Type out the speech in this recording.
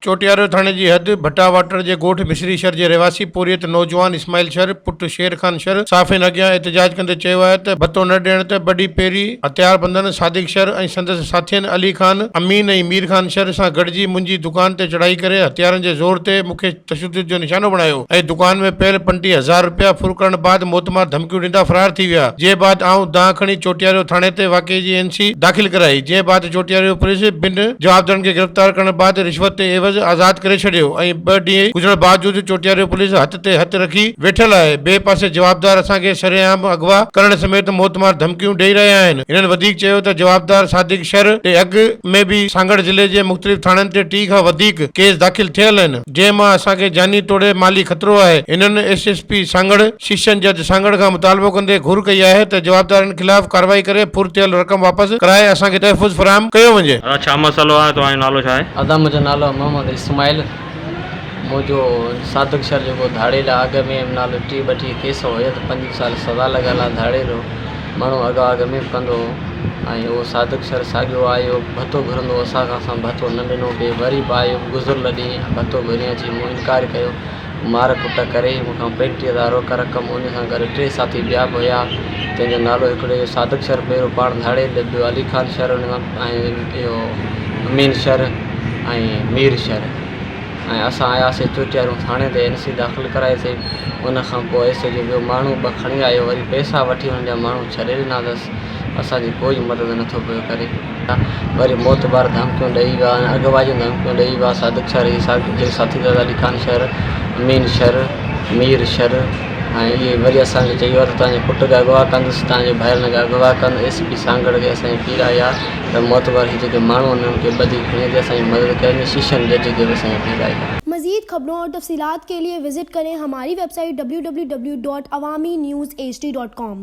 چوٽياريو ٿاڻي جي حد ڀٽا واٽر جي ڳوٺ مصري شھر جي رهواسي پورهيت نوجوان اسماعيل شر پٽ شير خان شر صحافين اڳيان احتجاج ڪندي چيو آهي ته ڀتو نه ڏيڻ تي ٻه ڏينهن پهرين هٿياربندن صادق شر ۽ سندس ساٿين علي خان امين ۽ مير خان شر سان گڏجي منهنجي دڪان تي چڙهائي ڪري هٿيارن جي زور تي مون کي تشدد جو نشانو بڻايو ۽ دڪان ۾ پيل 25 هزار رپيا ڦر ڪرڻ بعد موتمار ڌمڪيون ڏيندا فرار ٿي ويا جنهن بعد آئون دانهن کڻي چوٽياريو ٿاڻي تي واقعي جي اين سي داخل ڪرائي جنهن بعد چوٽياريو پوليس ٻن جوابدارن کي گرفتار ڪرڻ بعد رشوت تي عيوض آزاد ڪري ڇڏيو ۽ ٻه ڏينهن گذرڻ باوجود چوٽياريو پوليس هٿ تي هٿ رکي ويٺل آهي ٻئي پاسي جوابدار اسان کي سرعام اغوا ڪرڻ سميت موتمار ڌمڪيون ڏئي رهيا آهن هنن وڌيڪ چيو ته جوابدار صادق شر تي اڳ ۾ به سانگهڙ ضلعي جي مختلف ٿاڻن تي 30 کان وڌيڪ ڪيس داخل ٿيل آهن جنهن مان اسان کي جاني توڙي مالي خطرو آهي. هنن S S P Sanghar, session جج سانگهڙ کان مطالبو ڪندي گهر ڪئي آهي ته جوابدارن خلاف ڪارروائي ڪري ڦر ٿيل رقم واپس ڪرائي اسان کي تحفظ فراهم ڪيو وڃي. ادا ڇا مسئلو آهي توهان جو نالو ڇا آهي. ادا منهنجو نالو آهي محمد اسماعيل منهنجو صادق شھر جيڪو ڌاڙيل آهي اڳ ۾ نالو 30 32 ڪيس هيا ته 25 سال سزا لڳل آهي ڌاڙيل هو ماڻهو اغوا اڳ ۾ به ڪندو هو ۽ اهو صادق شر ساڳيو آيو ڀتو گهرندو هو اسان کان اسان ڀتو نه ڏنو ٻئي وري به آيو گذريل ڏينهن ڀتو گهري اچي مون انڪار ڪيو مار ڪٽ ڪري مون کان 35 هزار روڪ رقم ان سان گڏ ٽي ساٿي ٻيا به هيا تنهن جو نالو هڪڙي جو صادق شر پهريون پاڻ ڌاڙيل ٻيو علي خان شر ان کان ۽ اهو امين شر ۽ مير شر ۽ اسان آياسين چوٽياريون ٿاڻي تي اين سي داخل ڪرائيسين ان کان پوء ايس ايڇ او ٻيو ماڻهو ٻه کڻي آيو وري پئسا وٺي انهن جا ماڻهو ڇڏي ڏنا اٿس اسان جي ڪوئي مدد نٿو پيو ڪري وري موتبار ڌمڪيون ڏئي ويا ۽ اغوا جون ڌمڪيون ڏئي ويا صادق شر جي جي ساٿي دادا علي خان شر امين شر مير شر ۽ اهي وري اسان کي چئي ويا ته توهان جي پٽ کي اغوا ڪندس توهان جي ڀائرن کي اغوا ڪندس ايس پي سانگهڙ کي اسان جي پير آئي آهي ته معتبر هي جيڪي ماڻهو آهن انهن کي ٻڌي کڻي اچي اسان جي مدد ڪئي وڃي شيشن جج کي به اسان جي اپيل آهي. مزيد خبرون اور تفصيلات کے لئے وزٽ ڪرين ھماري ويب سائيٽ www.awamiNewsHD.com.